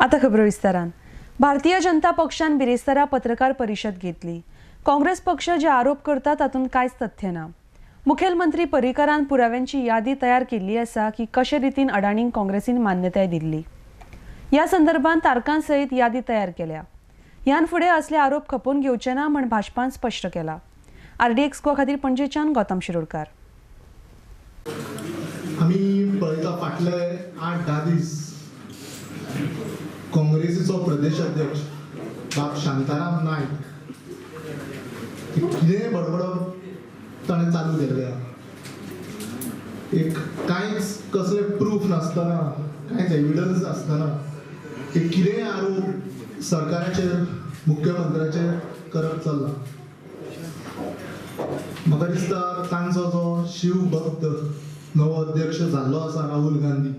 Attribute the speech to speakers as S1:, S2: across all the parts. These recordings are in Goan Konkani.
S1: आता खबरो विस्तारान. भारतीय जनता पक्षान बिरेस्तारा पत्रकार परिशद घेतली. काँग्रेस पक्ष जे आरोप करता तातूंत कांयच तथ्य ना. मुखेलमंत्री पर्रीकरान पुराव्यांची यादी तयार केल्ली आसा की कशे रितीन अडाणींक काँग्रेसीन मान्यताय दिल्ली. ह्या संदर्भात तारखां सयत यादी तयार केल्या. ह्यान फुडें असले आरोप खपोवन घेवचे ना म्हण भाजपान स्पश्ट केला. आरडीएक्स गोवा खातीर पणजेच्यान गौतम शिरोडकार.
S2: आमी पळयता फाटले 8-10 दीस काँग्रेसीचो प्रदेश अध्यक्ष बाब शांताराम नायक कितें बडबडप ताणें चालू केल्लें. एक कांयच कसलें प्रूफ नासतना, कांयच एविडन्स नासतना एक कितेंय आरोप सरकाराचेर, मुख्यमंत्र्याचेर करप चल्ला. म्हाका दिसता तांचो जो शिवभक्त नवो अध्यक्ष जाल्लो आसा राहुल गांधी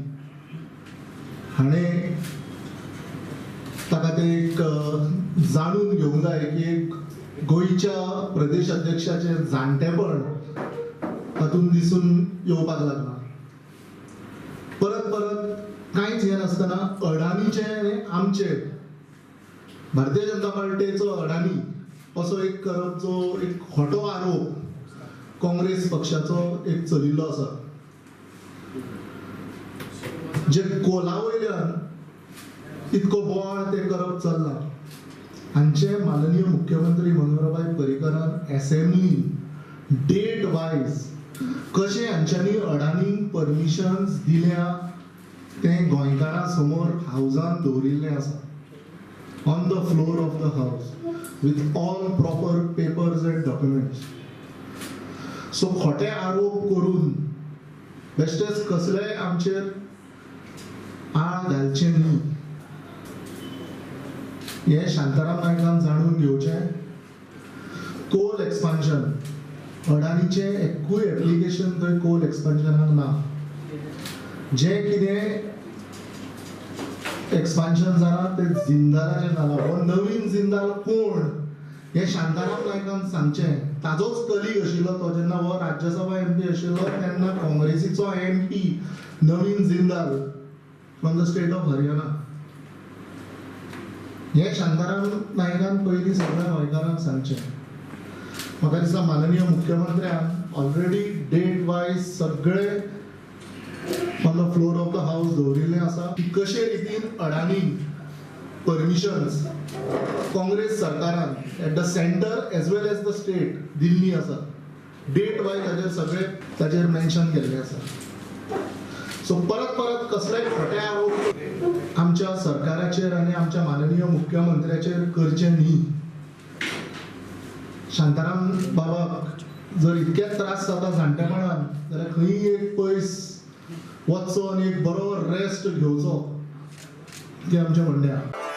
S2: हाणें ताका ते एक जाणून घेवंक जाय की एक गोंयच्या प्रदेश अध्यक्षाचें जाणटेपण तातूंत दिसून येवपाक लागलां. परत परत कांयच हें नासतना अडाणीचें आनी आमचें भारतीय जनता पार्टीचो अडाणी असो एक करप जो एक खोटो आरोप काँग्रेस पक्षाचो एक चलिल्लो आसा. जे कोला वयल्यान इतको बोवाळ ते करप चल्ला. हांचे माननीय मुख्यमंत्री मनोहरभाई पर्रीकरान असेंब्ली डेट वायज कशें हांच्यांनी अडाणींक परमिशन्स दिल्या तें गोंयकारां समोर हावजान दवरिल्लें आसा. On the floor of the house with all proper papers and documents. So खोटे आरोप करून बेश्टेच कसलेय आमचेर आळ घालचें न्ही हें शांताराम नायकान जाणून घेवचें. कोल एक्सपान्शन अडाणीचें एकूय एप्लिकेशन थंय कोल एक्सपान्शनाक ना. जें कितें एक्सपान्शन जालां तें जिंदालाचें जालां. हो नवीन जिंदाल कोण हें शांताराम नायकान सांगचें. ताजोच कलीग आशिल्लो तो, जेन्ना हो राज्यसभा एमपी आशिल्लो तेन्ना काँग्रेसीचो MP Naveen Jindal from the state of Haryana. हें शांताराम नायकान पयलीं सगळ्या गोंयकारांक सांगचें. म्हाका दिसता माननीय मुख्यमंत्र्यान ऑलरेडी डेट वायज सगळे on the floor of the house दवरिल्लें आसा की कशे रितीन अडाणी परमिशन्स काँग्रेस सरकारान at the centre as well as the state दिल्ली आसा. डेट वायज ताजेर सगळे ताजेर मेन्शन केल्लें आसा. सो परत परत कसलेय खोटे आरोप आमच्या सरकाराचेर आनी आमच्या माननीय मुख्यमंत्र्याचेर करचे न्ही. शांताराम बाबाक जर इतकेच त्रास जाता जाणटेपणान जाल्यार खंयी एक पयस वचचो आनी एक बरो रेस्ट घेवचो, तें आमचें म्हणणें आसा.